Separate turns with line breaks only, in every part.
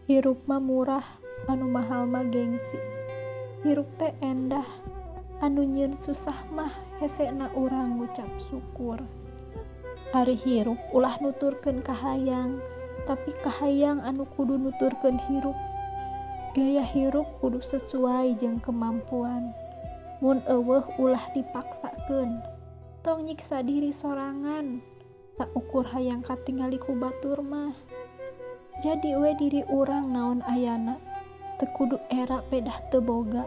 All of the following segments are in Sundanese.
Hirup mah murah, anu mahal mah gengsi. Hirup teh endah, anu nyieun susah mah hesena urang ngucap syukur. Ari hirup ulah nuturkeun kahayang, tapi kahayang anu kudu nuturkeun hirup. Gaya hirup kudu sesuai jeung kemampuan. Mun eueuh ulah dipaksakeun. Tong nyiksa diri sorangan, saukur hayang katingali ku batur mah. Jadi we diri urang naon ayana, teu kudu era pedah teu boga,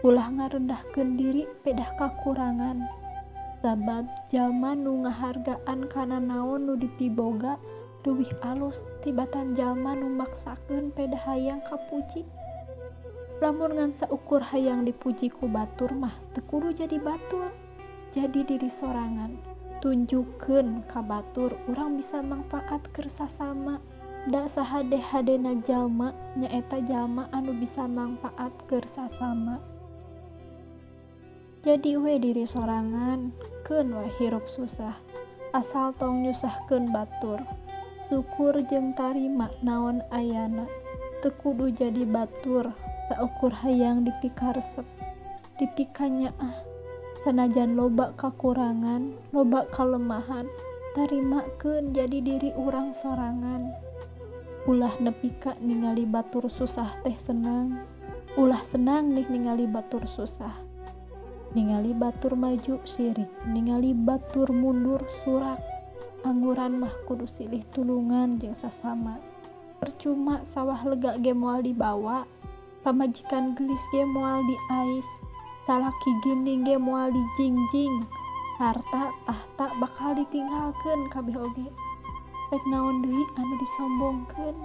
ulah ngarendahkeun diri pedah kakurangan. Sabab jalma nu ngahargaan kana naon nu dipiboga leuwih alus tibatan jalma nu maksakeun pedah hayang kapuji. Lamun ngan saukur hayang dipuji ku batur mah teu kudu jadi batur, jadi diri sorangan. Tunjukkeun ka batur urang bisa mangfaat keur sasama. Da sahade-hadena jalma nyaeta jalma anu bisa mangfaat keur sasama. Jadi we diri sorangan, keun we hirup susah, asal tong nyusahkeun batur. Syukur jeung tarima naon ayana, teu kudu jadi batur saukur hayang dipikaresep, dipikanyaah. Sanajan loba kakurangan, loba kalemahan, tarimakeun jadi diri urang sorangan. Ulah nepi ka ningali batur susah teh senang, ulah senang nih ningali batur susah. Ningali batur maju sirik, ningali batur mundur surak. Angguran mah kudu silih tulungan jeung sasama. Percuma sawah lega ge moal dibawa, pamajikan geulis ge moal diais, salaki ginding ge moal dijingjing, harta tahta bakal ditinggalkeun kabeh oge. Rek naon deui anu disombongkeun.